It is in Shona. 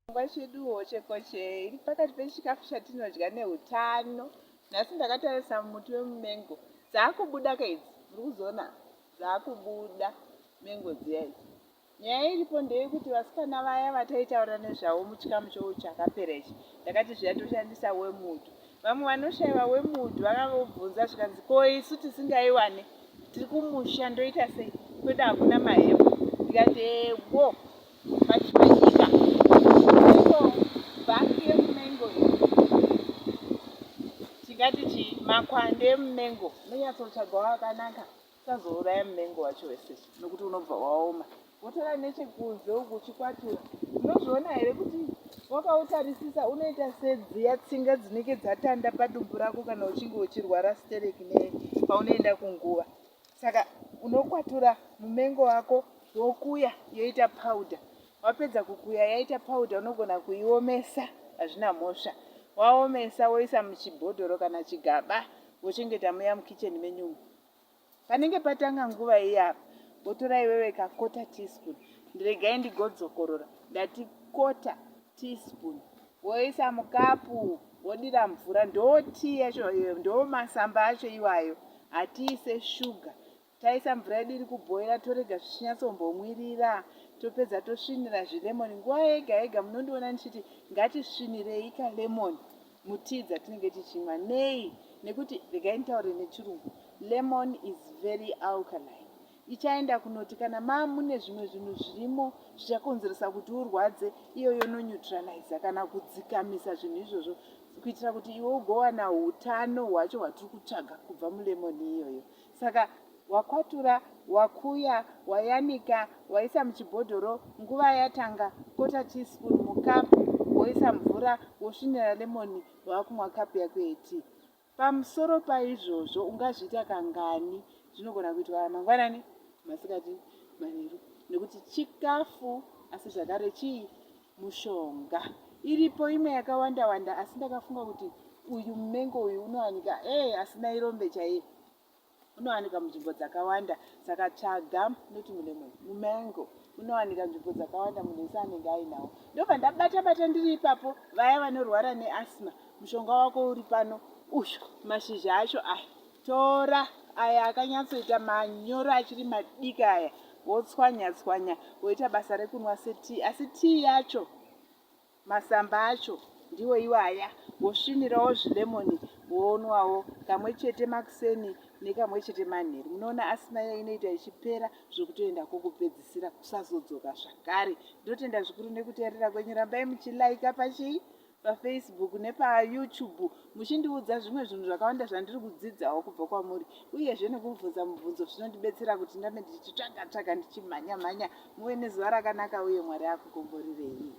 Chirongwa chedu hochekoche iri pakati pechikafu chatinodya neutano. Nhasi ndakatarisa muti wemumengo. Dzakubuda ka idzi, muri kuzoona dzakubuda mengo dziya idzi. Nyaya iripo ndeyekuti vasikana vaya vataitaura nezvavo muchikamu chakapera ichi, ndakati zviya toshandisa wormwood. Vamwe vanoshaiwa wormwood vakavobvunza zvikanzi ko isu tisingaiwane tiri kumusha ndoita sei? Kwedu hakuna mahembe. Ndikati ewo panyika mengo bark yemumengo iyi tingati chii makwande emumengo unonyatsotsvagawo akanaka usazouraya mumengo wacho wese nokuti unobva waoma wotora nechekunze uku uchikwatura unozviona here kuti wakautarisisa unoita sedziya tsinga dzinenge dzatanda padumbu rako kana uchinge uchirwara stereki paunoenda kunguva. Saka unokwatura mumengo wako wokuya yoita powder. Wapedza kukuya yaita powder unogona kuiomesa hazvina mhosva. Waomesa woisa muchibhodhoro kana chigaba wochengeta muya mukitchen menyu umu. Panenge patanga nguva iya apa wotora iwewe ka quarter teaspoon. Regai ndigodzokorora ndati quarter teaspoon woisa mukapu wodira mvura ndo tea yacho iyoyo ndo masamba acho iwayo hatiise shuga taisa mvura yedu iri kubhoira torega zvichinyatsombomwirira topedza tosvinira zvilemon nguva yega yega munondiona ndichiti ngatisvinirei kalemon mutii dzatinenge tichimwa nei nekuti regai nditaure nechirungu lemon is very alkaline Ichaenda kunoti kana ma mune zvimwe zvinhu zvirimo zvichakonzeresa kuti urwadze, iyo yononeutralizer kana kudzikamisa zvinhu izvozvo kuitira kuti iwe ugowana utano hwacho hwatiri kutsvaga kubva mulemon iyoyo. Saka wakwatura, wakuya, wayanika, waisa muchibhodhoro, nguva yatanga, quarter teaspoon mukapu, woisa mvura, wosvinira lemon, wakumwa kapu yako yetii. Pamusoro paizvozvo, ungazviita kangani? Zvinogona kuitwa mangwanani, masikati, manheru, nekuti chikafu asi zvakare chii? Mushonga. Iripo imwe yakawanda wanda asi ndakafunga kuti uyu mumengo uyu unowanika ee asina irombe chaiye. Unowanika munzvimbo dzakawanda saka tsvaga not mulemon mumango unowanika nzvimbo dzakawanda munhu wese anenge ainawo ndobva ndabata bata ndiri ipapo vaya vanorwara neasthma mushonga wako uri pano uyu mashizha acho aya tora aya akanyatsoita manyoro achiri madiki aya wotswanya tswanya woita basa rekunwa setii asi tii yacho Masamba acho ndiwo iwaya wosvinirawo zvilemon wonwawo kamwe chete makuseni nekamwe chete manheru. Munoona asthma iya inoita ichipera zvekutoenda kokupedzisira kusazodzoka zvakare. Ndotenda zvikuru nekuteerera kwenyu rambai muchilaika pachii pafacebook nepayoutube muchindiudza zvimwe zvinhu zvakawanda zvandiri kudzidzawo kubva kwamuri uyezve nekubvunza mubvunzo zvinondibetsera kuti ndambe ndichitsvaga tsvaga ndichimhanya mhanya muve nezuva rakanaka uye mwari akukomborerei.